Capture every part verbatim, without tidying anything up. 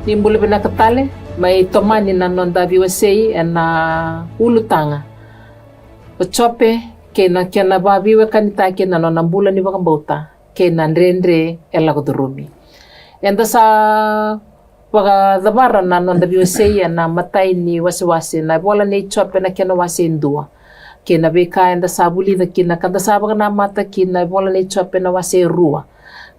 Ni bula vinaka tale, mai tomani na noda veiwasei ena ulutaga o Jope kei na kena vaveiwekanitaki na nona bula ni vakabauta kei na dredre e lako curumi. Eda sa vakacavara na noda veiwasei ena imatai ni wasewase na ivola nei Jope na kena wase e dua, kei na veika eda sa vulica kina ka da sa vakanamata kina ivola nei Jope na wase e rua.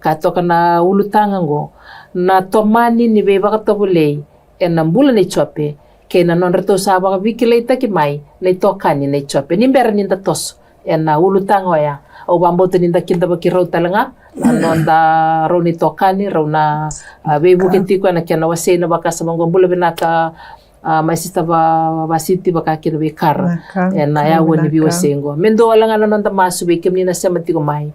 Ka toka na ulutaga oqo, na tomani ni veivakatovolei ena bula nei Jope kei na nodratou sa vakaveikilaitaki mai na itokani nei Jope. Ni bera ni da toso ena ulutaga oya, au vakabauta ni da kidavaki rau tale ga na noda rau na itokani, rau na, a, veivuke tiko ena kena wasei na vakasama oqo. Bula vinaka, a, mai sista va, Vasiti, vaka kina vei Kara. Vinaka. Ena yawa ni veiwasei oqo, me dua wale ga na noda masu vei kemuni na sema tiko mai.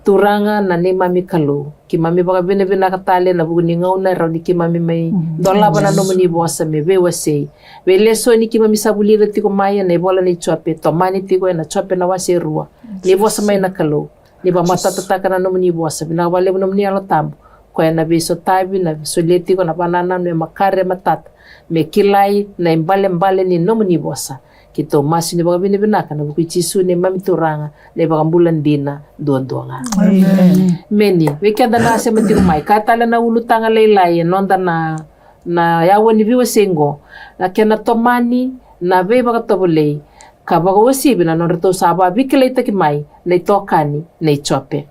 Turaga na neimami Kalou, keimami vakavinavinaka tale ena vuku ni gauna e rawa ni keimami mai dolava na nomuni vosa me veiwasei. Veilesoni keimami sa vulica tiko mai ena ivola nei Jope, tomani tiko ena Jope na wase e rua. Ni vosa mai na Kalou, ni vamatatataka na nomuni vosa. Vinaka vakalevu nomuni Yalo Tabu, koya na veisotavi, na solia tiko na vanananu e makare, e matata, me kilai na ibalebale ni nomuni vosa. Keitou masu ni vakavinavinaka ena vuku i Jisu neimami Turaga, na iVakabula dina duadua ga. Emeni. Emeni. Vei keda na sema tiko mai, ka tale na ulutaga lailai e noda na, na yawa ni veiwasei oqo, na kena tomani na veivakatovolei ka vakauasivi na nodratou sa vakaveikilaitaki mai na itokani nei Jope.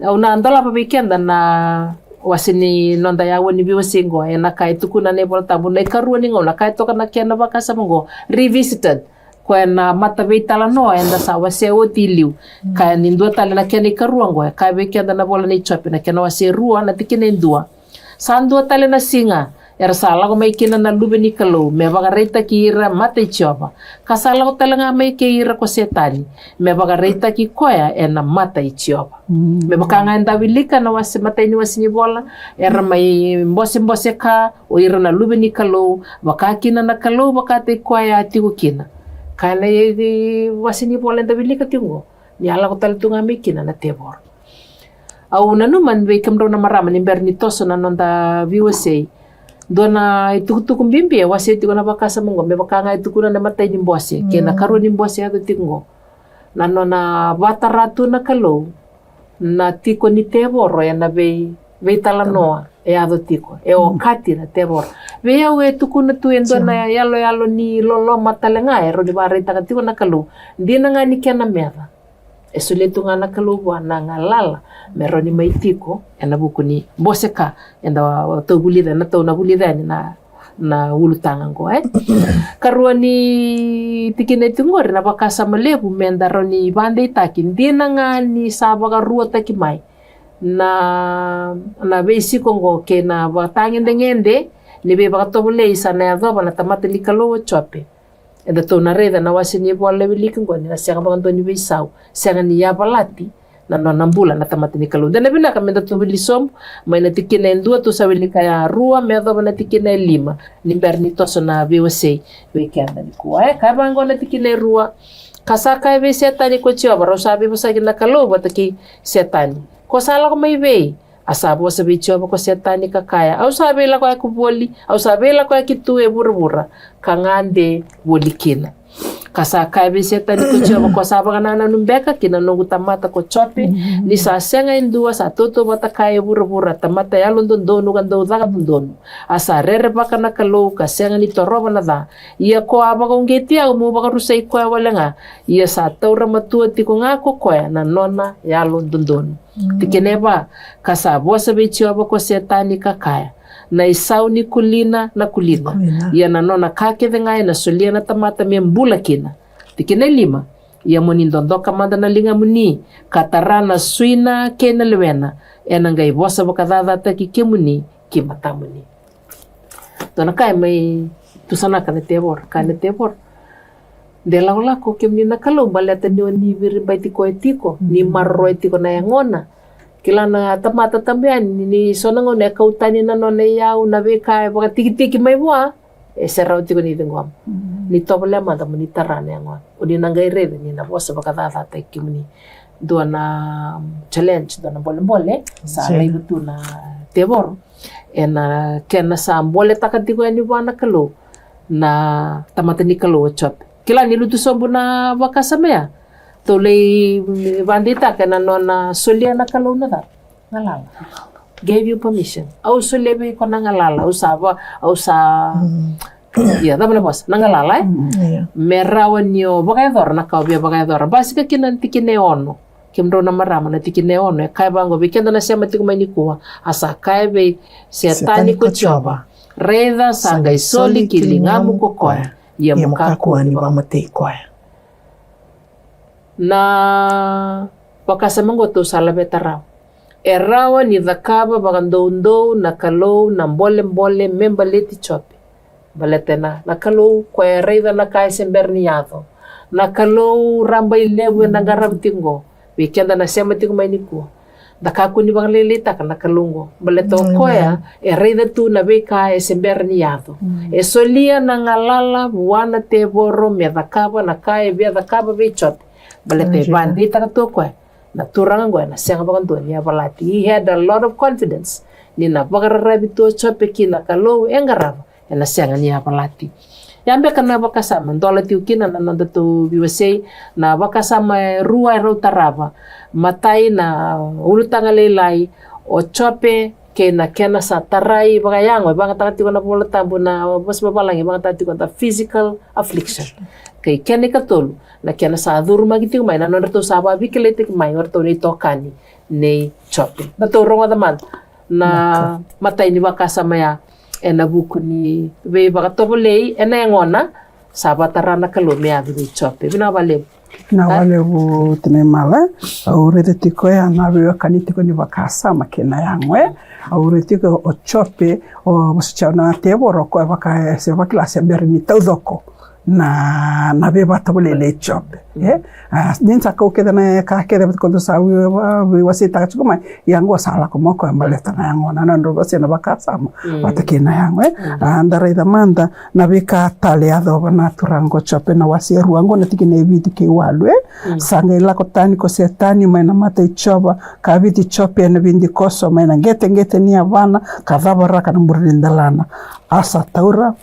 Au na dolava vei keda na wase ni noda yawa ni veiwasei oqo, ena ka e tukuna na iVola Tabu, na ikarua ni gauna, ka e toka na kena vakasama oqo, revisited. Koya na mata veitalanoa eda sa wasea oti i liu. Ka ni dua tale na kena ikarua oqo, e kaya vei keda na ivola nei Jope na kena wase e rua na tikina e dua. Sa dua tale na siga era sa lako mai kina na luve ni Kalou me vakaraitaki ira mata i Jiova. Ka sa lako tale ga mai kei ira ko Setani me vakaraitaki koya ena mata i Jiova. Mm. Me vaka ga eda wilika na wase, matai ni wase ni vola, era mai bosebose ka o ira na luve ni Kalou, vaka kina na Kalou vakataki koya a tiko kina. Ka na i, i wase ni vola eda wilika tiko oqo, ni a lako tale tu ga mai kina na tevoro. Au nanuma vei kemudrau na marama ni bera ni toso na noda veiwasei, dua na itukutuku bibi e wasea tiko na vakasama oqo, me vaka ga e tukuna na matai ni bose kei na karua ni bose e yaco tiko oqo. Na nona vakatara tu na Kalou na tiko ni tevoro ena vei, veitalanoa e yaco tiko, e okati na tevoro. Vei au e tukuna tu e dua na yaloyalo ni loloma tale ga e rawa ni vakaraitaka tiko na Kalou. Dina ga ni kena meca, e solia tu ga na Kalou vua na galala me rawa ni mai tiko ena vuku ni bose ka eda tou vulica, eda tou na vulica yani na, na ulutaga oqo, e. Karua ni tikina e tiko oqori, na vakasama levu meda rawa ni vakadeitaki, dina ga ni sa vakaruataki mai na, na veisiko oqo kei na vakatagedegede ni veivakatovolei sa na yacova na tamata ni Kalou o Jope. Eda tou na raica na wase ni vola e wiliki oqo ni na sega vakadua ni veisau, sega ni yavalati na nona bula na tamata ni Kalou. De na vinaka meda tou wili sobu mai na tikina e dua, tou sa wilika ya rua me yacova na tikina e lima ni bera ni toso na veiwasei vei keda nikua. E kaya vaqo na tikina e rua: Ka sa kaya vei Setani ko Jiova, rau sa veivosaki na Kalou vata kei Setani. Ko sa lako mai vei? A sa vosa vei Jiova ko Setani ka kaya: Au sa veilakoyaki voli, au sa veilakoyaki tu e vuravura, ka gade voli kina. Ka sa kaya vei Setani ko Jiova: Ko sa vakanananu beka ki na noqu tamata ko Jope, ni sa sega e dua sa tautauvata kaya e vuravura, tamata yalododonu ka dau caka dodonu, a sa rerevaka na Kalou ka sega ni torova na ca. Ia ko a vakauqeti au meu vakarusai koya wale ga, ia sa taura matua tiko ga ko koya na nona yalododonu. Mm. Tikina e va: Ka sa vosa vei Jiova ko Setani ka kaya: Na isau ni kulina na kulina, kulina, ia na nona ka kece ga ena solia na tamata me bula kina. Tikina e lima: Ia mo ni dodoka mada na ligamuni ka tara na suina kei na lewena, ena qai vosa vakacacataki kemuni ki matamuni. Dua na ka e mai tusanaka na tevoro, ka na tevoro: De lakolako kemuni na Kalou baleta ni o ni viribaiti koya tiko, ni maroroya tiko na yagona. Kila na tamata tabu yani ni so na gauna e kau tani na nona iyau, na veika e vakatikitiki mai vua, e se rawa tiko ni ciqoma. Mm. Ni tovolea mada mo ni tara na yagona, o ni na qai raica ni na vosa vakacacataki kemuni. Dua na, um, challenge, dua na bolebole sa laiva tu na tevoro. ena kena sa boletaka tiko yani vua na Kalou na tamata ni Kalou o Jope. Kila ni lutu sobu na vakasama ya, tou lai vakadeitaka ena nona solia na Kalou na cava? Galala. Gave you permission. Au solia vei iko na galala, au sa va, au sa ia, cava na vosa? Na galala, e? Me rawa ni o vakayacora na ka o via vakayacora. Basika kina na tikina e ono. Kemudrau na marama, na tikina e ono e kaya vaqo vei keda na sema tiko mai nikua. A sa kaya vei Setani ko Jiova, raica sa qai soli ki ligamu ko koya, ia mo kakua ni vakamatei koya. Na vakasama oqo tou sa laveta rawa. E rawa ni cakava vakadoudou na Kalou na bolebole me baleti Jope. Baleta na, na Kalou koya e raica na ka e se bera ni yaco. Na Kalou rabailevu ena qaravi tiko oqo. Vei keda na sema tiko mai nikua, da kakua ni vakalailaitaka na Kalou oqo. Baleta o koya e raica tu na veika e se bera ni yaco. E solia na galala vua na tevoro me cakava na ka e via cakava vei Jope. Baleta e vakadeitaka tu o koya na Turaga oqo ena sega vakadua ni yavalati. He had a lot of confidence ni na vakararavi tu o Jope ki na Kalou e qarava, ena sega ni yavalati. Ya beka na vakasama dola tiko kina na nodatou veiwasei, na vakasama e rua e rau tarava. Matai, na ulutaga lailai, o Jope kei na kena sa tarai vakayago, e vagataka tiko na iVola Tabu, na vosa vavalagi e vagataka tiko na physical affliction. Kei kena ikatolu, na kena sa curumaki tiko mai na nodratou sa vakavikilaitaki mai o iratou na itokani nei Jope. Datou rogoca mada na matai ni vakasama ya ena vuku ni veivakatovolei ena yagona sa vakatara na Kalou me yaco vei Jope. Vinaka vakalevu. Vinaka vakalevu Tinai Mala. Au raica tiko ya na veiwekani tiko ni vakasama kei na yago, e. Au raica tiko o Jope, o vosa tiko na tevoro, o koya vaka e se vakila se bera ni taucoko na, na veivakatovolei nei Jope, e. A, ni sa kau kece na ka kece vata ko dou sa vei, vei, veiwaseitaka tiko mai. Ia oqo sa lako mai o koya baleta na yagona, na nodrau wasea na vakasama vata kei na yago, e. A, da raica mada na veika tale e yacova na turaga ko Jope, na wase e rua oqo na tikina e vitu kei walu, e. Sa qai lako tani ko Setani mai na mata i Jiova, ka viti Jope ena vidikoso mai na qeteqete ni yavana, ka cavaraka na bure ni delana. A sa taura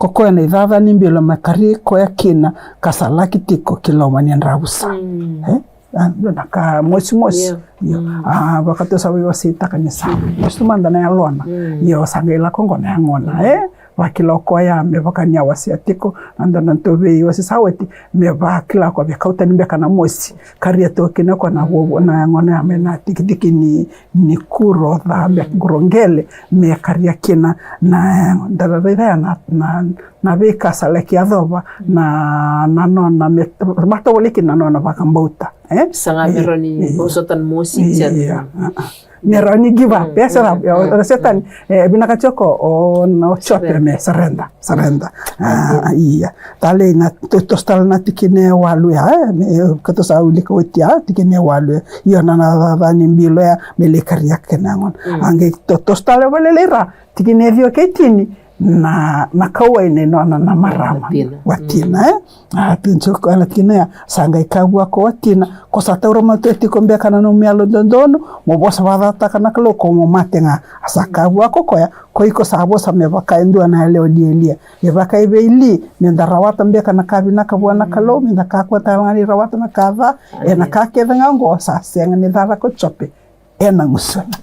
ko koya na icaca ni bilo me kari koya kina, ka sa laki tiko ki loma ni dravusa. E? A, na ka mosimosi. Io. A, vaka tou sa veiwaseitaka ni sa mosi tu mada na yalona. Io, sa qai lako oqo na yagona, e? Vakila o koya me vaka ni a wasea tiko na dua na nodatou veiwasei sa oti, me vakila o koya, me kauta ni beka na mosi, karia tu kina o koya na vovo, na yagona ya mai na tikitiki ni, ni kuro ca, me kuro qele, me karia kina na, da raica ya na, na, na veika sa laki yacova na, na nona, me vakatovolei kina na nona vakabauta, e? Saga me rawa ni vosota na mosi, e, e, e, e. Me rawa ni give up, e, sa rawa, e, o Setani, e, vinaka tiko o, o Jope me surrender, surrender. A, ia. Talei na, to, toso tale na tikina e walu ya, e, me, ka tou sa wilika oti ya, tikina e walu ya. Io, na, na, na, na ni bilo ya, me lai karia kina na yagona. A qai to, toso tale vakalailai ra, tikina e ciwa kei tini, na, na kauwai nei nona na marama. Watina. Watina, e? A, tini tiko na tikina ya, sa qai kaya vua ko watina, ko sa taura matua tiko beka na nomu yalododonu, mo vosa vakacataka na Kalou, ko mo mate ga. A sa kaya vua ko koya, ko iko sa vosa me vaka e dua na yalewa lialia. E vaka e vei Li, me da rawata beka na ka vinaka vua na Kalou, me da kakua tale ga ni rawata na ka ca, ena ka kece ga oqo, sa sega ni caka ko Jope ena gusuna.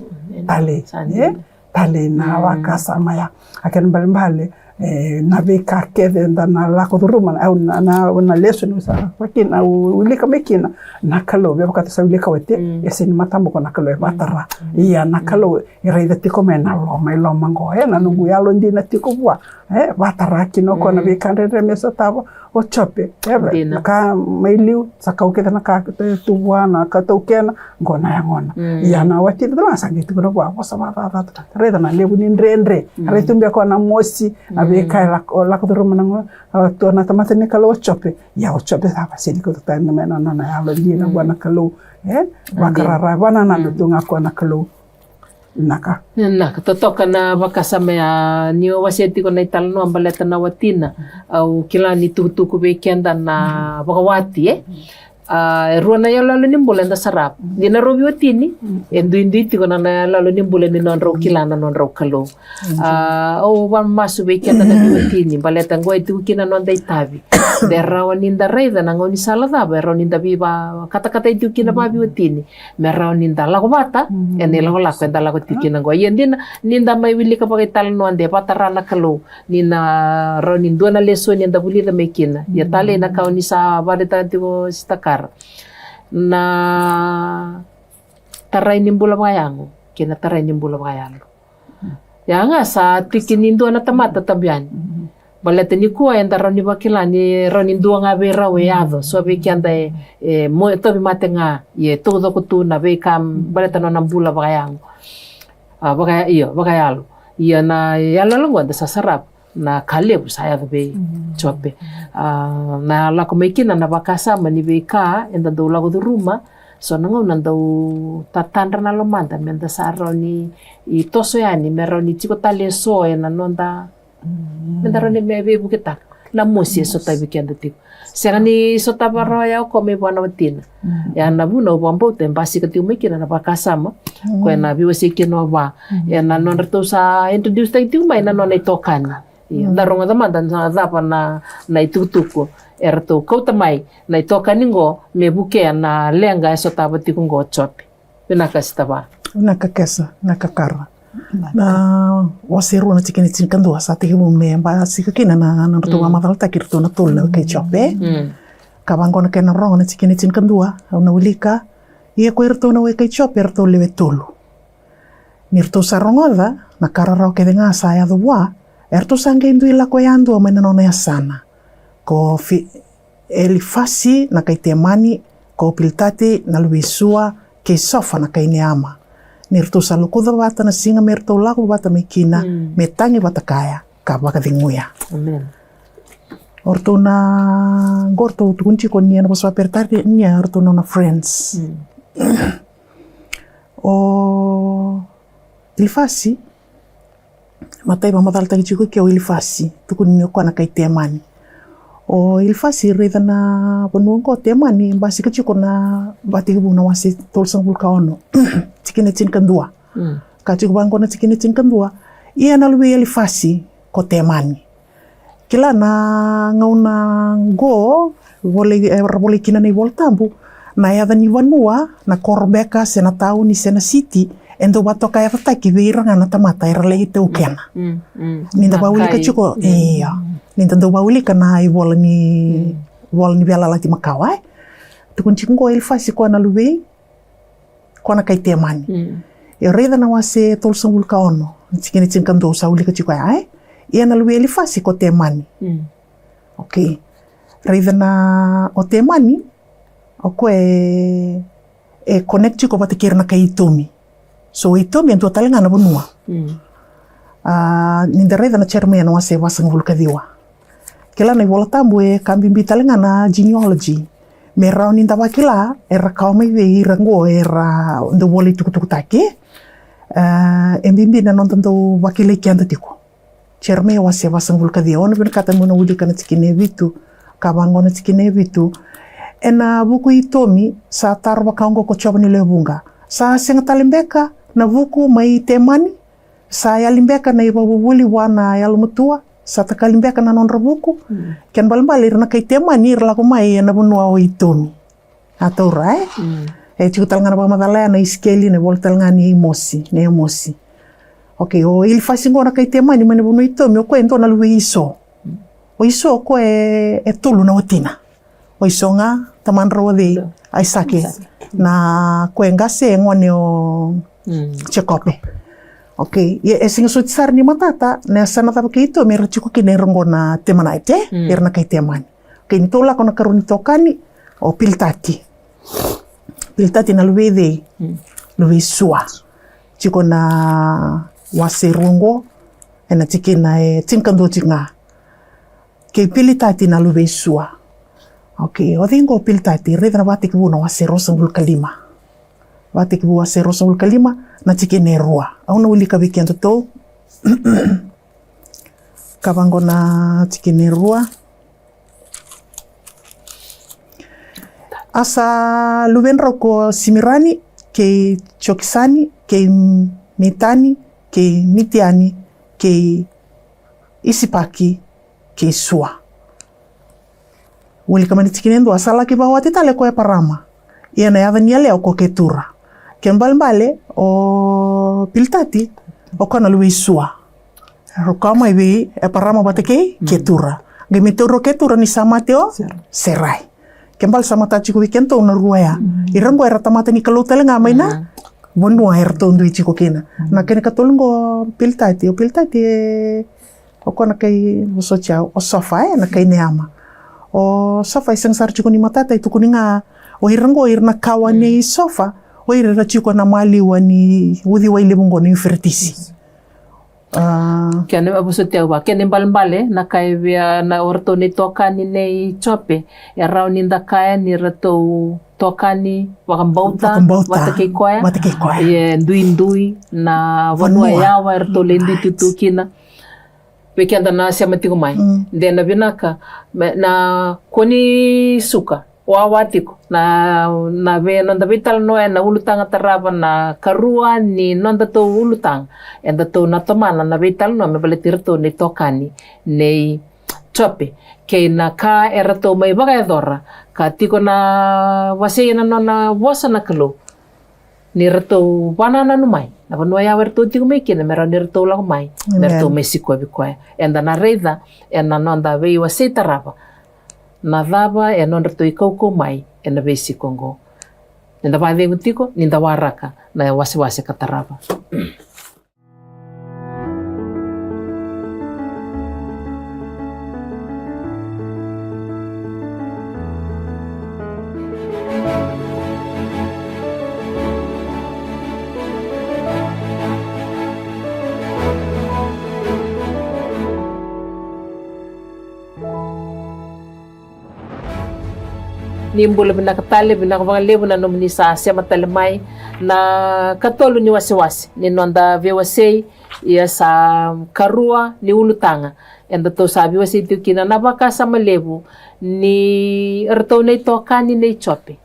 Talei, e? Talei na vakasama ya. A kena balebale, e, na veika kece da na lako curuma, au na, na, na lesoni au sa, vaka kina, au wilika mai kina, na Kalou, me vaka tou sa wilika oti, e sega ni mataboko na Kalou, e vakatara. Ia na Kalou e raica tiko mai na loma, i loma oqo, e, na noqu yalodina tiko vua, e, vakatara kina o koya na veika dredre me sotava o Jope, e, na ka mai liu, sa kau kece na ka e tu vua, na ka taukena, oqo na yagona. Ia na watina tale ga sa qai tukuna vua, vosa vakacacataka, raica na levu ni dredre, raica tu beka o koya na mosi, na veika e lako, lako curuma na, a, tu na tamata ni Kalou o Jope. Ia o Jope sa vakasinaiti tale mai na nona yalodina vua na Kalou, e, vakararavi, vakanananu tu ga o koya na Kalou. Vinaka. Vinaka, totoka na vakasama ya, ni o wasea tiko na italanoa baleta na watina. Au kila ni tukutuku vei keda na vakawati, e? A, e rua na iyaloyalo ni bula eda sarava. Dina rau veiwatini, e duidui tiko na, na iyaloyalo ni bula ni nodrau kila na nodrau Kalou. A, au vakamasu vei keda na veiwatini, baleta qo e tiko kina na noda itavi. De rawa ni da raica na gaunisala cava e rawa ni da veivakatakatai tiko kina vakaveiwatini. Me rawa ni da lako vata ena ilakolako eda lako tiko kina qo. Ia dina, ni da mai wilika vakaitalanoa de vakatara na Kalou. Ni na rawa ni dua na lesoni eda vulica mai kina. Ia talei na ka o ni sa vakaraitaka tiko, Sister Kara. Na tarai ni bula vakayago kei na tarai ni bula vakayalo. Ia ga sa tiki ni dua na tamata tabu yani. Baleta nikua eda rawa ni vakila ni rawa ni dua ga vei rau e yaco. So vei keda e, e mo-, e tauvimate ga, ia e taucoko tu na veika baleta nona bula vakayago. A, vaka-, io, vakayalo. Ia na iyaloyalo qo eda sa sarava. Na ka levu sa yaco vei Jope. A, na lako mai kina na vakasama ni veika eda dau lako curuma, so na gauna dau tatadra na lomada, meda sa rawa ni toso yani, me rawa ni tiko tale eso ena noda, meda rawa ni me veivuketaka na mosi e sotavi keda tiko. Sega ni sotava rawa ya o koya mai vua na watina. Ia na vuna au vakabauta e basika tiko mai kina na vakasama. Koya na veiwasei kina o va. Ia na nodratou sa introduce taki tiko mai na nona itokani. Ia, da rogoca mada na cava na, na itukutuku eratou kauta mai na itokani qo me vukea na leqa e sotava tiko qo o Jope. Vinaka Sister Va. Vinaka Kesa, vinaka Kara. Na wase rua na tikina e tinikadua sa tekivu me basika kina na, na nodratou vakamacalataki iratou na tolu na weka i Jope. Ka vaqo na kena rogo na tikina e tinikadua, au na wilika. Ia ko iratou na weka i Jope eratou lewe tolu. Ni ratou sa rogoca na ka rarawa kece ga sa yaco vua, eratou sa qai dui lako yadua mai na nona yasana. Ko Fi-, Elifasi na kai Temani, ko Pilitati na luve i Sua, kei Sofa na kai Neama. Ni ratou sa lokuca vata na siga me ratou lako vata mai kina, me tagi vata kaya, ka vakaceguya. O ratou na, qo ratou tukuni tiko ni ena vosa vakaperitania, o ratou na nona friends. O Ilifasi, matai vakamacalataki tiko ke o Ilifasi, tukuni ni o koya na kai Temani. O Ilifasi, raica na vanua qo Temani, basika tiko na Vakatekivu na wase tolusagavulu ka ono, tikina e tinikadua. Ka tiko vaqo na tikina e tinikadua, ia na luve i Ilifasi ko Temani. Kila na gauna qo, volai, era volai kina na iVola Tabu, na yaca ni vanua, na koro beka, se na tauni, se na siti, e dau vakatoka yacataki vei ira ga na tamata era lai taukena. Ni da vakawilika tiko, ia. Ni da dau vakawilika na ivola ni, vola ni Veiyalayalati Makawa, e. Tukuni tiko qo Ilifasi koya na luve i Koya na kai Temani. Io, raica na wase tolusagavulu ka ono, tikina e tinikadua sa wilika tiko ya, e? Ia na luve i Elifasi ko Temani. Okei. Raica na o Temani, o koya e, e connect tiko vata kei ira na kai Itomi. So o Itomi e dua tale ga na vanua. A, ni da raica na Jeremaia na wase vasagavulu ka ciwa. Kila na iVola Tabu e ka bibi tale ga na genealogy. Me rawa ni da vakila era kawa mai vei ira qo era dau volai tukutukutaki. E, e bibi na noda dau vakilai keda tiko. Jeremaia wase vasagavulu ka ciwa, au na vinakata meu na wilika na tikina e vitu, ka vaqo na tikina e vitu. Ena vuku i Itomi, sa taro vaka oqo ko Jiova ni lewe vuqa. Sa sega tale beka na vuku mai Temani? Sa yali beka na ivakavuvuli vua na yalomatua, sa takali beka na nodra vuku. Kena ibalebale ira na kai Temani era lako mai ena vanua o Itomi. A taura, e? E tiko tale ga na vakamacala ya na Isikeli, na ivola tale ga ni Emosi, na Emosi. Okei, o Ilifasi qo na kai Temani mai na vanua Itomi, o koya e dua na luve i Iso. O Iso o koya e, e tolu na watina. O Iso ga, tamadrau o cei? Aisake. Na koya e qase e gone o Jekope. Okei, ia e sega soti sara ni matata na yasana cava keitou me ra tiko kina ira qo na Temanaite, ira na kai Temani. Okei, ni tou lako na karua ni tokani, o Pilitati. Pilitati na luve i cei? Luve i Sua. Tiko na wase rua qo, ena tikina e tinikadua tiko ga. Kei Pilitati na luve i Sua. Okei, o cei qo o Pilitati? Raica na Vakatekivu na wase ruasagavulu ka lima. Vakatekivu wase ruasagavulu ka lima, na tikina e rua. Au na wilika vei kedatou. Ka vaqo na tikina e rua. A sa luvedrau ko Simirani, kei Jokisani, kei Mitani, kei Mitiani, kei Isipaki, kei Sua. Wilika mai na tikina e dua, a sa laki vakawati tale ko Eparama. Ia na yaca ni yalewa ko Ketura. Kena ibalebale, o Pilitati, o koya na luve i Sua. Rau kaya mai vei Eparama vata kei Ketura. Qai mai tauri o Ketura ni sa mate o Serai. Kena ibalebale sa matata tiko vei kedatou na rua ya. Ira qo era tamata ni Kalou tale ga mai na vanua eratou dui tiko kina. Na kena ikatolu qo Pilitati. O Pilitati e O koya na kai, vosoti au, o Sofa, e, na kai Neama. O Sofa e sega sara tiko ni matata, e tukuni ga o ira qo, ira na kawa nei Sofa, o ira era tiko na maliwa ni uciwai levu qo na Iuferetisi. A. Kena, vosoti au va, kena ibalebale, na kai vei a, na o ratou na itokani nei Jope, e rawa ni da kaya ni ratou tokani vakabauta, vakabauta vata kei koya, vata kei koya. Ia duidui na vanua, vanua yawa eratou lai dui tutu kina. Vei keda na sema tiko mai. Mm. De na vinaka, me, na kua ni suka wawa tiko na, na vei, noda veitalanoa ena ulutaga tarava, na karua ni nodatou ulutaga. Edatou na tomana na veitalanoa me baleti iratou na itokani nei Jope, kei na ka eratou mai vakayacora, ka tiko na wasei ena nona vosa na Kalou. Ni ratou vanananu mai na vanua yawa eratou tiko mai kina, me rawa ni ratou lako mai, me ratou mai sikovi koya. Eda na raica ena noda veiwasei tarava na cava e nodratou ikaukau mai ena veisiko oqo. Ni da vakacegu tiko, ni da waraka na wasewase ka tarava. Ni bula vinaka tale, vinaka vakalevu na nomuni sa sema tale mai na katolu ni wasewase ni noda veiwasei, ia sa karua ni ulutaga. Edatou sa veiwasei tiko kina na vakasama levu ni ratou na itokani nei Jope.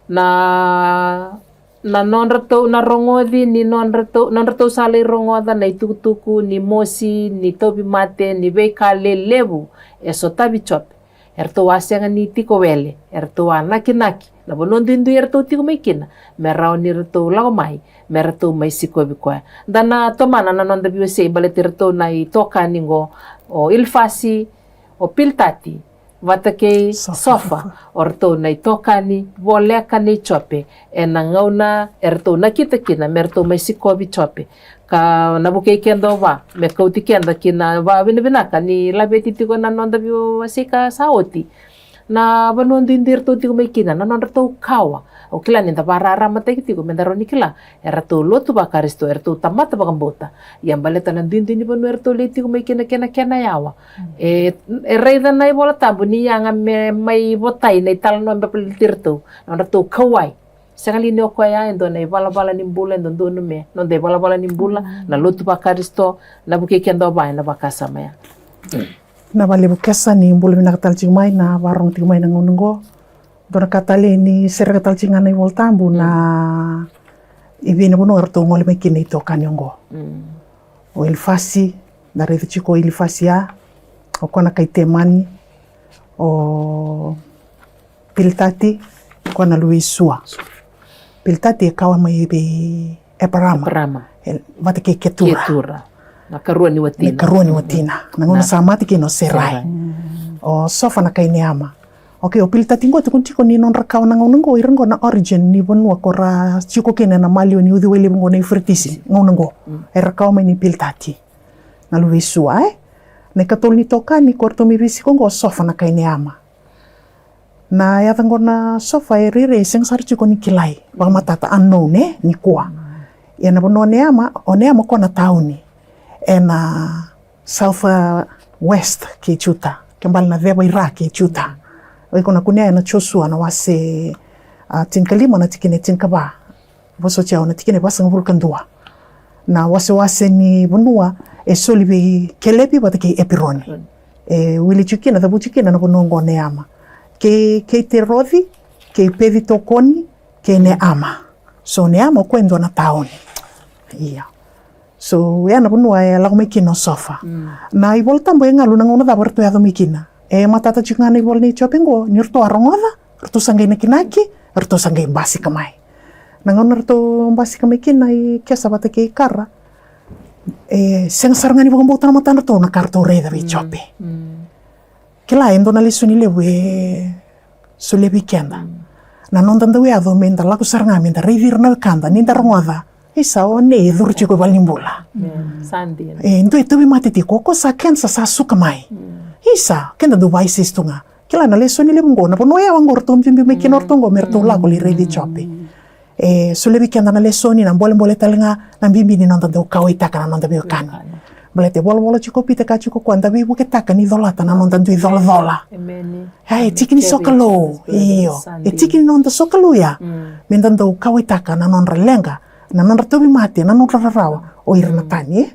Na na nodratou na rogoci, ni nodratou, nodratou sa lai rogoca na itukutuku ni mosi, ni tauvimate, ni veika lelevu e sotavi Jope. Eratou a sega ni tiko wele, eratou a nakinaki na vanua duidui eratou tiko mai kina, me rawa ni ratou lako mai, me ratou mai sikovi koya. Da na tomana na noda veiwasei baleti iratou na itokani qo, o Ilifasi, o Pilitati, vata kei Sofa, o ratou na itokani voleka nei Jope, ena gauna eratou nakita kina me ratou mai sikovi Jope. Ka na vukei keda o va, me kauti keda ki na vakavinavinaka ni laveti tiko na noda veiwasei ka sa oti. Na vanua duidui eratou tiko mai kina, na nodratou kawa. Au kila ni da vakararamataki tiko, me da rawa ni kila, eratou lotu vaKarisito, eratou tamata vakabauta. Ia baleta na duidui ni vanua eratou lai tiko mai kina kei na kena yawa. E, e raica na iVola Tabu ni yaga me mai votai na italanoa me baleti iratou, na nodratou kauwai. Sega li ni o koya e dua na ivalavala ni bula, e dodonu me noda ivalavala ni bula na lotu vaKarisito, na vukei keda o va ena vakasama ya. Na valevu Kesa, ni bula vinaka tale tiko mai, na varogo tiko mai na gauna oqo. Dua na ka tale ni sereka tale tiko ga na iVola Tabu, na i vei na vanua eratou gole mai kina itokani oqo. O Ilifasi, da raica tiko o Ilifasi ya, o koya na kai Temani, o Pilitati, o koya na luve i Sua. Pilitati e kawa mai vei Eparama. Eparama. E, vata kei Ketura. Ketura. Na karua ni watina. Na karua ni watina. Na gauna sa mate kina o Serai. O Sofa na kai Neama. Okay, o Pilitati qo e tukuni tiko ni nodra kawa na gauna qo, ira qo na origin ni vanua ko ra tiko kina ena maliwa ni uciwai levu qo na Iuferetisi, gauna qo. Era kawa mai ni Pilitati. Na luve i Sua, e? Na ikatolu ni tokani ko ratou mai veisiko qo, o Sofa na kai Neama. Na yaca qo na Sofa e rairai e sega sara tiko ni kilai. Vakamatata, unknown, e? Nikua. Ia na vanua o Neama, o Neama o koya na tauni ena south, uh, west kei Juta. Kena ibalebale na ceva i ra kei Juta. O iko na kunea ena Josua na wase, uh, tinikalima na tikina e tinikava. Vosoti au, na tikina e vasagavulu ka dua. Na wasewase ni vanua e soli vei Kelepi vata kei Epironi. E wili tiko kina, cavuti tiko kina na vanua oqo Neama. Kei, kei Teroci, kei Peci Tokoni, kei Neama. So Neama o koya e dua na tauni. Ia. So ya na vanua e lako mai kina o Sofa. Na iVola Tabu e galu na gauna cava ratou yaco mai kina. E matata tiko ga na ivola nei Jope qo, ni ratou a rogoca, ratou sa qai nakinaki, ratou sa qai basika mai. Na gauna ratou basika mai kina i Kesa vata kei Kara, e sega sara ga ni vakabauta na matadratou na ka ratou raica vei Jope. Kila e dua na lesoni levu e solia vei keda. Na noda dau yaco me da lako sara ga me da raici ira na wekada, ni da rogoca. Isa, o nei e curu tiko i valenibula. E dua e tauvimate tiko, o koya sa cancer sa suka mai. Isa, keda dau vaisesi tu ga. Kila na lesoni levu qo, na vanua yawa qo ratou biubiu mai kina o ratou qo me ratou lako lai raici Jope. E solia vei keda na lesoni, na bolebole tale ga na bibi ni noda dau kauwaitaka na noda veiwekani. Baleta e volavola tiko o Pita, kaya tiko o koya, da veivuketaka ni colata na noda dui colacola. E tiki ni sokalou, io. E tiki ni noda sokalou ya me da dau kauwaitaka na nodra leqa, na nodra tauvimate, na nodra rarawa o ira na tani.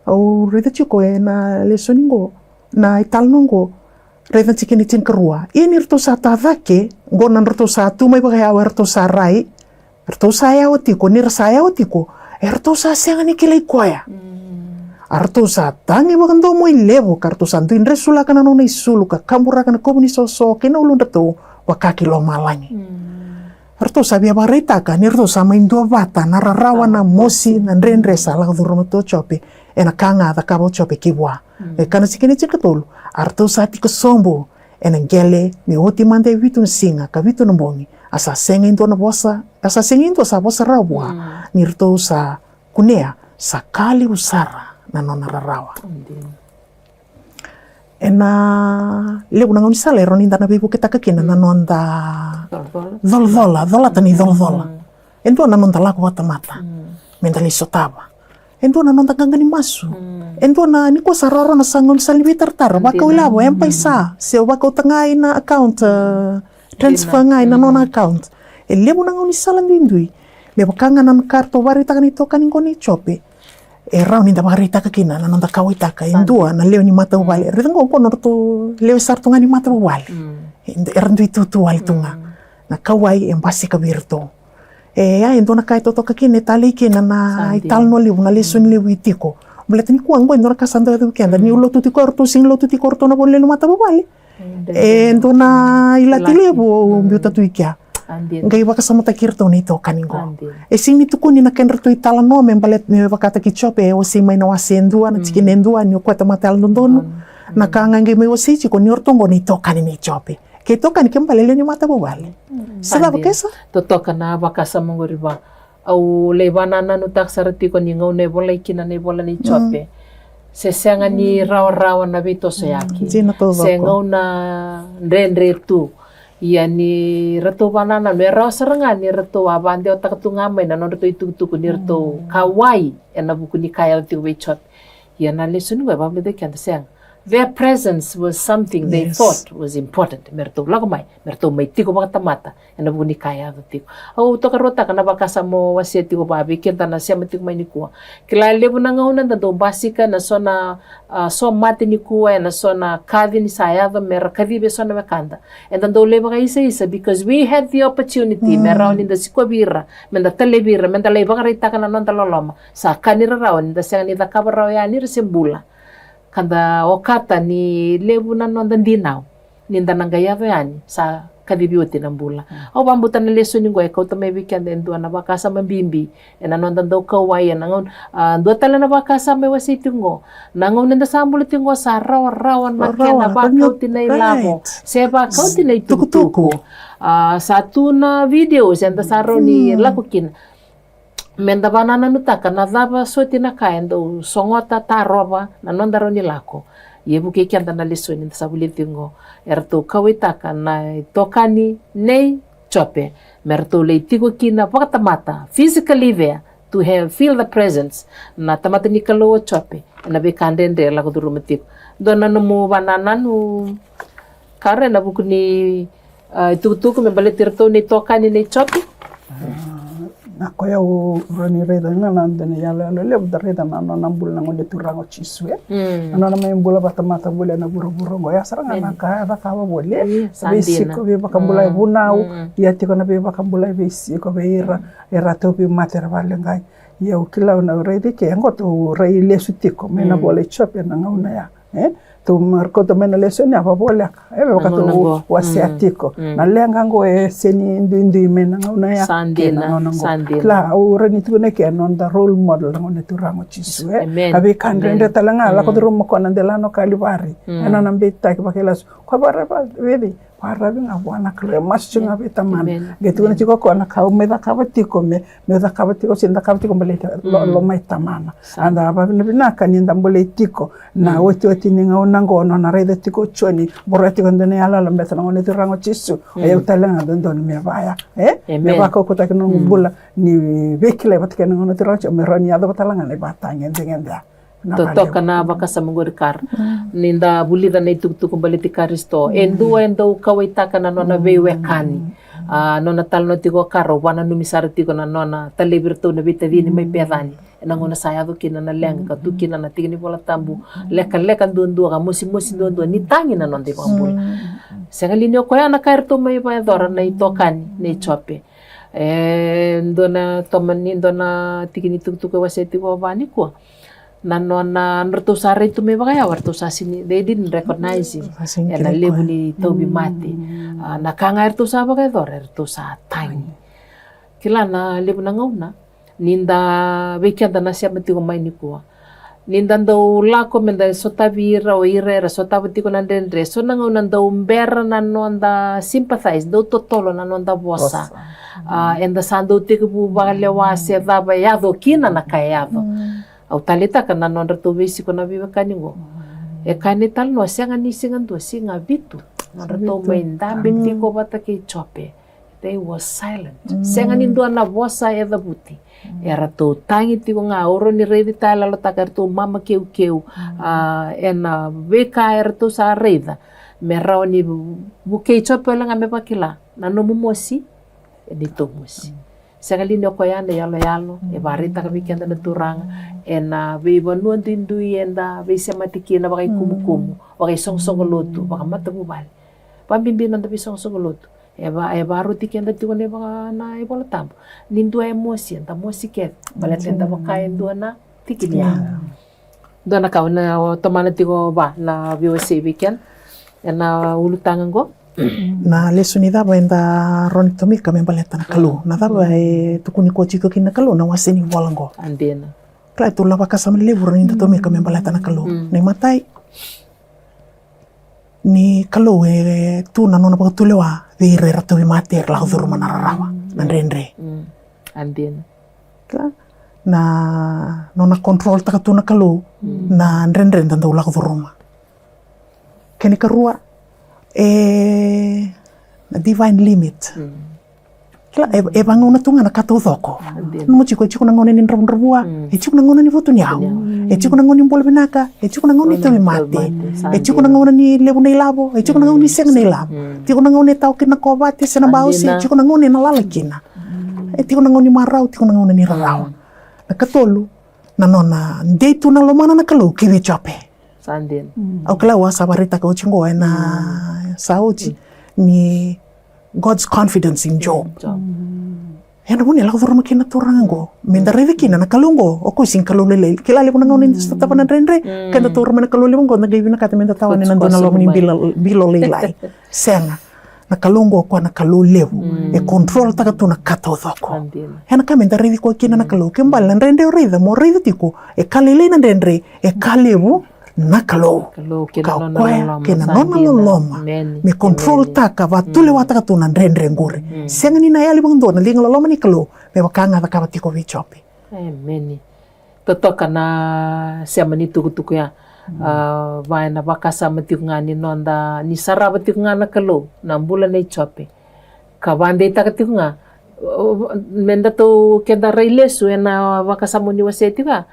Au raica tiko ena lesoni qo, na italanoa qo, raica na tikina e tinikarua. Ia ni ratou sa ta cake, qo na nodratou sa tu mai vakayawa, eratou sa rai, eratou sa yawa tiko, ni ra sa yawa tiko, eratou sa sega ni kilai koya. A ratou sa tagi vakadomoilevu, ka ratou sa dui dresulaka na nona isulu, ka kaburaka na kovu ni soso kei na uludratou vaka ki lomalagi. Ratou sa via vakaraitaka ni ratou sa mai duavata na rarawa, na mosi, na dredre sa lako curuma tu o Jope, ena ka ga a cakava o Jope ki vua. E kaya na tikina e tinikatolu, a ratou sa tiko sobu ena qele me oti mada e vitu na siga ka vitu na bogi, a sa sega e dua na vosa, a sa sega e dua sa vosa rawa vua, ni ratou sa kunea sa ka levu sara na nona rarawa. Ena levu na gaunisala e rawa ni da na veivuketaka kina na noda colacola, colata na icolacola. E dua na noda lako vakatamata me da lai sotava. E dua na noda qaqa ni masu. E dua na, nikua sa rawarawa na sa gaunisala ni veitaratara, vakau ilavo, M-PAiSA, se o vakauta ga ina account, transfer ga ina nona account. E levu na gaunisala duidui. Me vaka ga na ka ratou vakaraitaka na itokani qo nei Jope, e rawa ni da vakaraitaka kina na noda kauwaitaka e dua na lewe ni matavuvale. Raica qo, qo nodratou lewe sara tu ga ni matavuvale. Era dui tutu wale tu ga. Na kauwai e basika vei iratou. E, a, e dua na ka e totoka kina, e talei kina na italanoa levu, na lesoni levu e tiko. Baleta nikua qo e dua na ka sa dau yaco vei keda, ni lotu tiko eratou, sega ni lotu tiko eratou na vanua lewe ni matavuvale. E dua na ilati levu au biuta tu i kea. Qai vakasamataki iratou na itokani qo. E sega ni tukuni na kedratou italanoa me baleta, me vakataki Jope, e wasei mai na wase e dua, na tikina e dua, ni o koya tamata yalododonu. Na ka ga e qai mai wasei tiko ni o ratou qo na itokani nei Jope. Kei tokani ke bale lewe ni matavuvale. Sa cava ke sa? Totoka na vakasama qori va. Au lai vanananutaka sara tiko ni gauna e volai kina na ivola nei Jope. Se sega ni rawarawa na veitosoyaki. Se gauna dredre tu. Ia ni ratou vanananu, e rawa sara ga ni ratou a vadewataka tu ga mai na nodratou itukutuku ni ratou kauwai ena vuku ni ka e yaco tiko vei Jope. Ia na lesoni qo e vakavulica keda sega. Their presence was something they thought was important. Me ratou lako mai, me ratou mai tiko vakatamata ena vuku ni ka e yaco tiko. Au tokaruataka na vakasama o wasea tiko vaka vei keda na sema tiko mai nikua. Kila e levu na gauna da dau basika ena so na, a, so mate nikua, ena so na kaci ni sa yaco me ra kacivi e so na wekada. Eda dau lai vakaisaisa because we had the opportunity me rawa ni da sikovi ira, me da talevi ira, me da lai vakaraitaka na noda loloma. Sa ka ni rarawa ni da sega ni cakava rawa yani ira se bula. Ka da okata ni levu na noda dinau ni da na qai yaco yani sa kacivi oti na bula. Au vakabauta na lesoni qo e kauta mai vei keda e dua na vakasama bibi ena noda dau kauwai ena gauna, a, dua tale na vakasama e wasei tiko qo. Na gauna eda sa bula tiko qo sa rawarawa na kena vakauti na ilavo se vakauti na itukutuku. A, sa tu na video se eda sa rawa ni lako kina. Me da vanananutaka na cava soti na ka e dau sogota, tarova na noda rawa ni lako. Ia e vukei keda na lesoni da sa vulica tiko qo. Eratou kauwaitaka na itokani nei Jope me ratou lai tiko kina vakatamata, physically there, to have, feel the presence, na tamata ni Kalou o Jope ena veika dredre e lako curuma tiko. Dua na nomu vanananu, Kara, ena vuku ni, a, itukutuku me baleti iratou na itokani nei Jope? A, Na koya au rawa ni raica ga na dua na iyaloyalo levu da raica na nona bula na Gone Turaga o Jisu, e. Mm. Na nona mai bula vata mata voli ena vuravura oqo, ya sara ga na ka e cakava voli, e. Mm, sa dina. Veisiko, veivakabulai, mm, vunau, mm, ia tiko na veivakabulai, veisiko vei ira era tauvimate, era vakaleqai. Ia au kila, au na raici ke oqo tou rai lesu tiko mai na, mm, vola i Jope ena gauna ya. E, tou markauta mai na lesoni ya, vakavoleka. E, me vaka tou wasea tiko. Mm. Na leqa oqo e sega ni duidui mai na gauna ya. Sa dina, na gauna oqo. Sa dina. Kila, au rawa ni tukuna ke na noda role model na Gone Turaga o Jisu, e. Amen. A veika dredre tale ga, lako curuma o koya na delana o Kalivari. Mm. Ena nona beitaki vakailasu. Koya vakaraica vei, vakaraica ga vua na Kalou, e masu tiko ga vei Tamana. Amen. Qai tukuna tiko o koya na ka au mai cakava tiko me, meu cakava tiko, se cakava tiko baleta lo, mm, loma i Tamana. Sa. Eda vakavinavinaka ni da bolei tiko na, mm, otioti ni gauna oqo, nona raica tiko o Joni, boroya tiko e dua na iyaloyalo baleta na Gone Turaga o Jisu. Mm. O yau tale ga dodonu me vaya, e? Amen. Me vakaukauwataki na noqu, mm, bula, ni veikilai vata kei na Gone Turaga o Jisu, me rawa ni yacova tale ga na ivakatagedegede. Totoka na vakasama qori, Kara. Mm. Ni da vulica na itukutuku baleti Karisito. E, mm, dua e dau kauwaitaka na nona, mm, veiwekani. A, nona talanoa tiko o Kara, au vakananumi sara tiko na nona talevi iratou na veitacini mai, mm, Pecani. Ena gauna sa yaco kina na leqa, ka tu kina na tiki ni Vola Tabu lekaleka duadua, ka mosimosi duadua, ni tagi na noda ivakabula. Mm. Sega li ni o koya na ka eratou mai vakayacora na itokani nei Jope? E dua na tomani, dua na tiki ni tukutuku e wasea tiko vakanikua. Na nona, na nodratou sa rai tu mai vakayawa, eratou sa sega ni, they didn't recognize him. Sa sega ni kilai koya. Ena levu ni tauvimate. Mm. A, na ka ga eratou sa vakayacora, eratou sa tagi. Kila, na levu na gauna ni da, vei keda na sema tiko mai nikua, ni da dau lako me da sotavi ira, o ira era sotava tiko na dredre, so na gauna dau bera na noda sympathize, dau totolo na noda vosa. Vosa. A, eda sa dau tekivu vakalewa se cava e yaco kina na ka e yaco. Mm. Au taleitaka na nodratou veisiko na veiwekani qo. Mm. E kaya na italanoa, sega ni siga dua, siga vitu. Nodratou mai dabe tiko vata kei Jope. They were silent. Mm. Sega ni dua na vosa e cavuti. Mm. Eratou tagi tiko ga, au rawa ni raici tale, yalotaka eratou mama keukeu. Mm. A, ena veika eratou sa raica. Me rawa ni vukei Jope wale ga me vakila na nomu mosi, e neitou mosi. Mm. Sega li ni o koya na iyaloyalo e vakaraitaka vei keda na Turaga ena veivanua duidui eda veisemati kina, vakaikumukumu, vakaisoqosoqo lotu, vakamatavuvale. Vakabibi noda veisoqosoqo lotu. E va, e vakaroti keda tiko na iVola Tabu. Ni dua e mosi, eda mosi kece. Baleta eda vaka e dua na tiki ni yago. Dua na ka au na tomana tiko va na veiwasei vei keda ena ulutaga qo. Na lesoni cava eda rawa ni tomika me baleta na Kalou? Na cava e tukuni koya tiko kina na Kalou na wase ni vola qo? Adina. Kila e tolu na vakasama levu rawa ni da tomika me baleta na Kalou. Mm. Na imatai, ni Kalou e tu na nona vakatulewa vei ira era tauvimate, era lako curuma na rarawa, na dredre. Mm. Adina. Kila, na nona control taka tu na Kalou na dredre da dau lako curuma. Kena ikarua, e, na divine limit. Mm. Kila, e, e vagauna tu ga na ka taucoko. Adina. Nomu tiko, e tiko na gauna ni dravudravua, e tiko na gauna ni vutuniyau, e tiko na gauna ni bula vinaka, e tiko na gauna ni tauvimate, e tiko na gauna ni levu na ilavo, e tiko na gauna ni sega na ilavo. Mm. Tiko na gauna e tawa kina na kovate se na bausi, e tiko na gauna e na lala kina. E tiko na gauna ni marau, tiko na gauna ni rarawa. Na katolu, na nona dei tu na lomana na Kalou ki vei Jope. Sa dina. Mm. Au kila au a sa vakaraitaka oti qo ena sa oti ni God's confidence in Job. Job. Mm. Ena vuna e lako curuma kina na Turaga qo. Me da raica kina na Kalou qo, o koya sega ni Kalou lailai. Kila levu na gauna ni da sotava na dredre, keda taura mai na Kalou levu qo, da qai vinakata me da tawa ena dua na loma ni bilo, bilo lailai. Sega. Na Kalou qo o koya na Kalou levu. Mm. E control taka tu na ka taucoko. Adina. Ena ka me da raici koya kina na Kalou. Ke bale na dredre o raica, mo raica tiko, e ka lailai na dredre, e ka levu na Kalou. Kalou kei na nona loloma. Ka o koya kei na nona loloma. Amen. Me control taka, vatulewataka tu na dredre qori. Mm. Sega ni na yali vakadua na liga loloma ni Kalou me vaka ga cakava tiko vei Jope. Amen. Totoka na sema ni tukutuku ya. Mm. A, va ena vakasama tiko ga ni noda, ni sarava tiko ga na Kalou na bula nei Jope. Ka vakadeitaka tiko ga, o, o, me datou, keda rai lesu ena vakasama ni wasea tiko ya.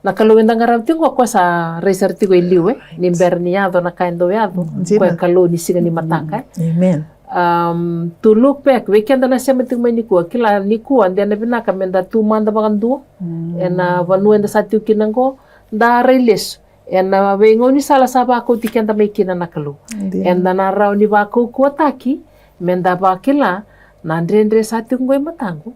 Na Kalou eda qarava tiko qo, o koya sa rai sara tiko e liu, e. Right. Ni bera ni yaco na ka e dau yaco. Mm, dina. O koya e Kalou ni siga ni mataka, e. Amen. Um, to look back, vei keda na sema tiko mai nikua, kila nikua de na vinaka me da tu mada vakadua. Mm. Ena vanua eda sa tiko kina qo, da rai lesu ena veigaunisala sa vakauti keda mai kina na Kalou. Eda na rawa ni vakaukauwataki me da vakila na dredre sa tiko qo e mataqu.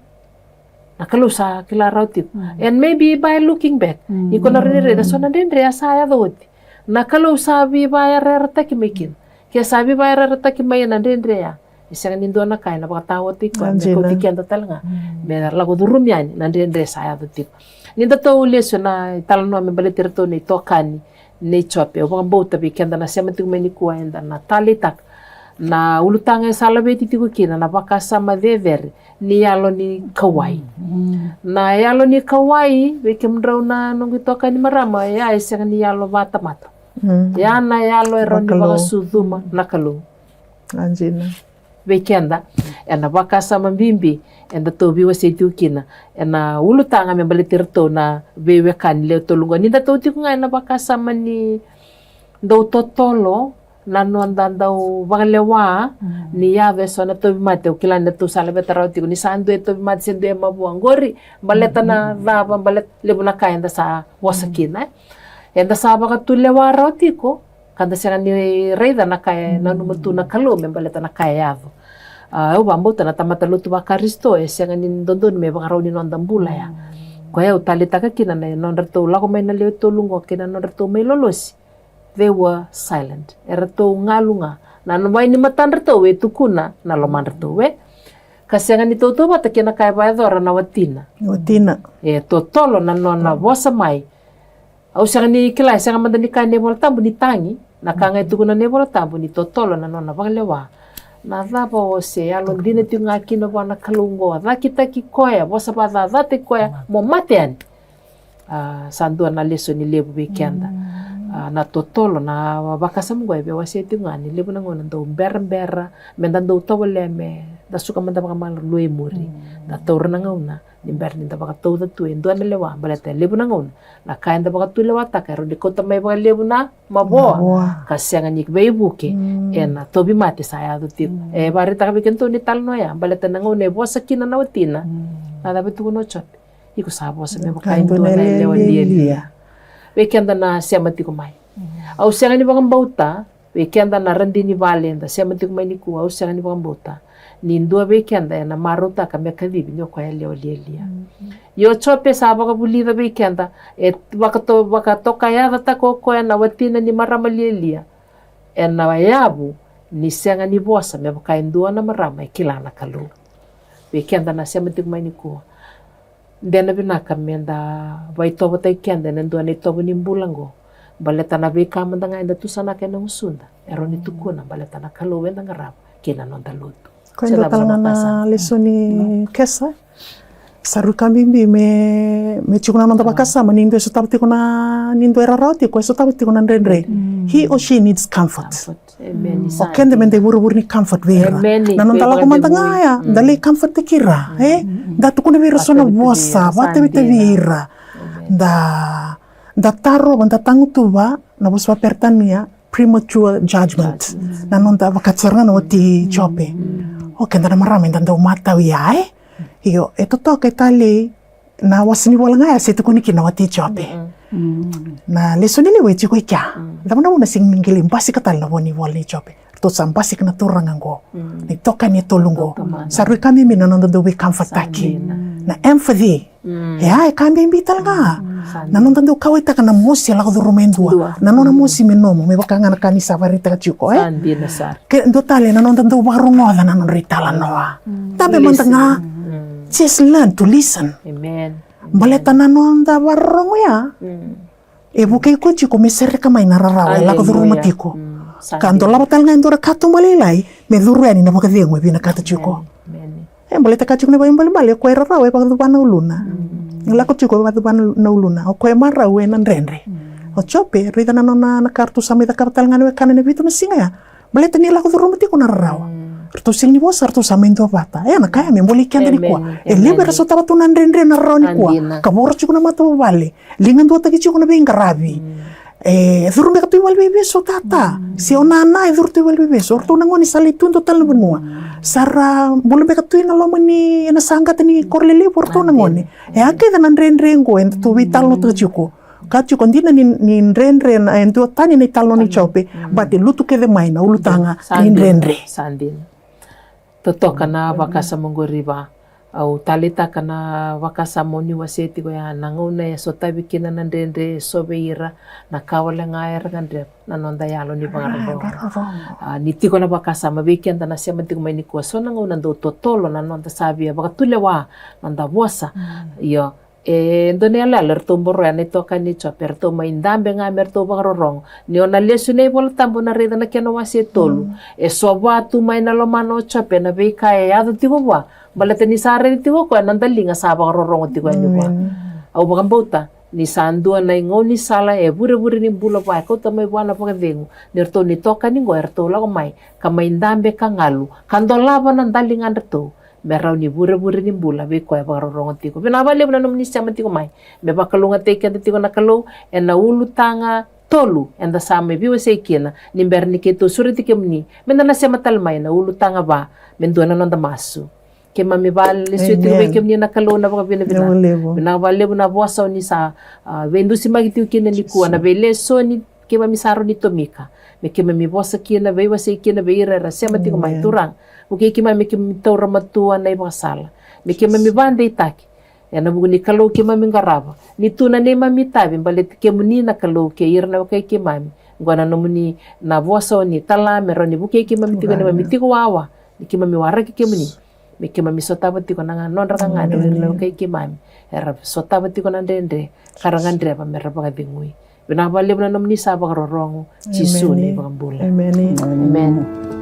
Na Kalou sa kila rawa tiko. Mm. And maybe by looking back, mm, iko na rawa ni raica so na dredre a sa yaco oti. Na Kalou sa veivakayarayarataki mai kina. Ke sa veivakayarayarataki mai na dredre ya, e sega ni dua na ka ena vakataotia iko, me kauti keda tale ga me lako curumi yani na dredre sa yaco tiko. Ni datou lesu na italanoa me baleti iratou na itokani nei Jope. Au vakabauta vei keda na sema tiko mai nikua eda na taleitaka na ulutaga e sa laveti tiko kina na vakasama cecere ni yalo ni kauwai. Mm. Na yalo ni kauwai, vei kemudrau na noqu itokani marama, ya e sega ni yalo vatamata. Mm. Ya na yalo e rawa ni vakasucuma na Kalou. Vei keda, ena vakasama bibi edatou veiwasei tiko kina ena ulutaga me baleti iratou na veiwekani lewe tolu qo. Ni datou tiko ga ena vakasama ni dau totolo na noda dau vakalewa, mm, ni yaco eso na tauvimate. Au kila ni datou sa laveta rawa tiko ni sa dua e tauvimate se dua e mavoa qori. Baleta na cava? Baleta levu na ka eda sa vosa kina, e? Eda sa vakatulewa rawa tiko ka da sega ni raica na ka e nanuma tu na Kalou me baleta na ka e yaco. A, au vakabauta na tamata lotu vaKarisito e sega ni dodonu me vakarau ni noda bula ya. Koya au taleitaka kina na nodratou lako mai na lewe tolu qo kei na nodratou mai lolosi. They were silent. Eratou galu ga. Na wai ni matadratou e tukuna na lomadratou, e? Ka sega ni tautauvata kei na ka e vakayacora na watina. Watina. E totolo na nona vosa mai. Au sega ni kila, e sega mada ni kaya na iVolatabu ni tagi. Na ka ga e tukuna na iVolatabu ni totolo na nona vakalewa. Na cava o se yalodina tiko ga kina vua na Kalou qo, a cakitaki koya, vosa vakacacataki koya, mo mate yani. A, sa dua na lesoni levu vei keda. Mm. A, na totolo na vakasama qo e veiwasei tiko ga ni levu na gauna dau berabera me da dau tovolea me da suka mada vakamalua i muri. Mm. Da taura na gauna ni bera ni da vakatauca tu e dua na lewa, baleta e levu na gauna na ka eda vakatulewataka e rawa ni kauta mai vakalevu na mavoa, mavoa, ka sega ni veivuke. Mm. Ena tauvimate sa yaco tiko. Mm. E vakaraitaka vei kedatou na italanoa ya, baleta na gauna e vosa kina na watina. Mm. Na cava e tukuna o Jope? Iko sa vosa me vaka e dua na yalewa lialia. Vei keda na sema tiko mai. Mm. Au sega ni vakabauta, vei keda na radini vale eda sema tiko mai nikua, au sega ni vakabauta ni dua vei keda ena marautaka me kacivi ni o koya yalewa lialia. Mm. Ia o Jope sa vakavulica vei keda, e vakato-, vakatokayacataka o koya na watina ni marama lialia ena yavu ni sega ni vosa me vaka e dua na marama e kila na Kalou. Vei keda na sema tiko mai nikua, de na vinaka me da vaitovotaki keda ena dua na itovo ni bula qo, baleta na veika mada ga eda tusanaka ena gusuda e rawa ni tukuna baleta na Kalou eda qarava kei na noda lotu. Koya e dua tale ga na lesoni, Kesa. Sa rui ka bibi me, me tiko na noda vakasama ni dua e sotava tiko na, ni dua e rarawa tiko, e sotava tiko na dredre. Mm. He or she needs comfort. Comfort. Amen. O keda me da ivurevure ni comfort vei ira. Amen. Na noda lako mada ga ya, da lai comforttaki ira, e? Da tukuna vei ira so na vosa, vakatavitavi ira. Da, da tarova, da tagutuva na vosa vaPeritania, premature judgment. Judgment. Na noda vakatara ga na wati Jope. Mm. O keda na marama eda dau matau ya, e? Io, e totoka e talei na wase ni vola ga ya se tukuni kina na wati Jope. Mm. Na lesoni levu e tiko i kea. Mm. Cava na vuna sega ni qai basika tale na vo ni vola ni Jope? Ratou sa basika na turaga qo. Mm. Na itokani e tolu qo. Sa rui ka bibi na noda dau veikamfataki. Na empathy. Mm. E a, e ka bibi tale ga. Mm. Na noda dau kauwaitaka na mosi e lako curuma e dua. Na nona mosi me nomu, me vaka ga na ka ni sa vakaraitaka tiko, e? Sa dina sara. Ke dua tale na noda dau vakarogoca na nodra italanoa. Mm. Tabe mada ga. Just learn to listen. Amen. Baleta na noda vakarorogo ya. Mm. E vukei koya tiko me sereka mai na rarawa e lako curuma tiko. Mm. Ka dolava tale ga e dua na katuba lailai me curu yani na vakacegu e vinakata tiko. Amen. E baleta ka tiko na vakaibalebale, o koya e rarawa e vakacuva na uluna. Mm. E lako tiko e vakacuva na uluna. O koya e marau ena dredre. Mm. O Jope, raica na nona, na ka ratou sa mai cakava tale ga na wekana ena vitu na siga ya. Baleta ni lako curuma tiko na rarawa. Mm. Ratou sega ni vosa, ratou sa mai duavata. E, na ka ya me bolei keda nikua. E levu era sotava tu na dredre, na rarawa nikua. Ka voro tiko na matavuvale. Liga duataki tiko na veiqaravi. Mm. E curu beka tu i valeniveivesu o tata. Se o nana e curu tu i valeniveivesu. O ratou na gone sa lai tu e dua tale na vanua. Sa ra bula beka tu ena loma ni, ena saqata ni koro lelevu o ratou na gone. E a kece na dredre qo edatou veitalanoataka tiko. Ka tiko dina ni, ni dredre na, e duatani na italanoa nei Jope. But e lutu kece mai na ulutaga ni dredre. Sa dina. Totoka na vakasama qori Va. Au taleitaka na vakasama o ni wasea tiko ya, na gauna e sotavi kina na dredre, e so vei ira na ka wale ga era gadreva, na noda yalo ni vakarorogo. A, ni tiko na vakasama vei keda na sema tiko mai nikua, so na gauna dau totolo na noda sa via vakatulewa, noda vosa. Io, e dua na iyaloyalo eratou boroya na itokani nei Jope, eratou mai dabe ga me ratou vakarorogo. Ni o na lesu ina iVola Tabu, o na raica na kena wase e tolu. E so va tu mai na lomana o Jope na veika e yaco tiko vua. Baleta ni sa raica tiko o koya na daliga sa vakarorogo tiko yani vua. Au vakabauta ni sa dua na igaunisala e vurevure ni bula vua e kauta mai vua na vakacegu. Ni ratou ni tokani qo eratou lako mai ka mai dabe ka galu ka dolava na daligadratou me rawa ni vurevure ni bula vei koya e vakarorogo tiko. Vinaka vakalevu na nomuni sema tiko mai. Me vakalougatataki keda tiko na Kalou ena ulutaga tolu eda sa mai veiwasei kina, ni bera ni keitou sureti kemuni meda na sema tale mai na ulutaga va. Me dua na noda masu. Keimami vakalesuya tiko vei kemuni na Kalou na vakavinavinaka. Vinaka vakalevu na vosa o ni sa, a, veidusimaki tiko kina nikua, na veilesoni keimami sa rawa ni tomika. Me keimami vosa kina, veiwasei kina vei ira era sema tiko mai, Turaga. Vukei keimami me keimami taura matua na ivakasala. Me keimami vakadeitaki. Ena vuku ni Kalou keimami qarava. Ni tu na neimami itavi, baleti kemuni na Kalou kei ira na wekai keimami. Qo na nomuni na vosa o ni tala me rawa ni vukei keimami tiko, neimami tiko wawa. Ni keimami waraki kemuni. Me keimami sotava tiko na nodra gagadre o ira na wekai keimami era sotava tiko na dredre ka ra gadreva me ra vakacegui. Vinaka vakalevu na nomuni sa vakarorogo. Jisu na iVakabula. Emeni.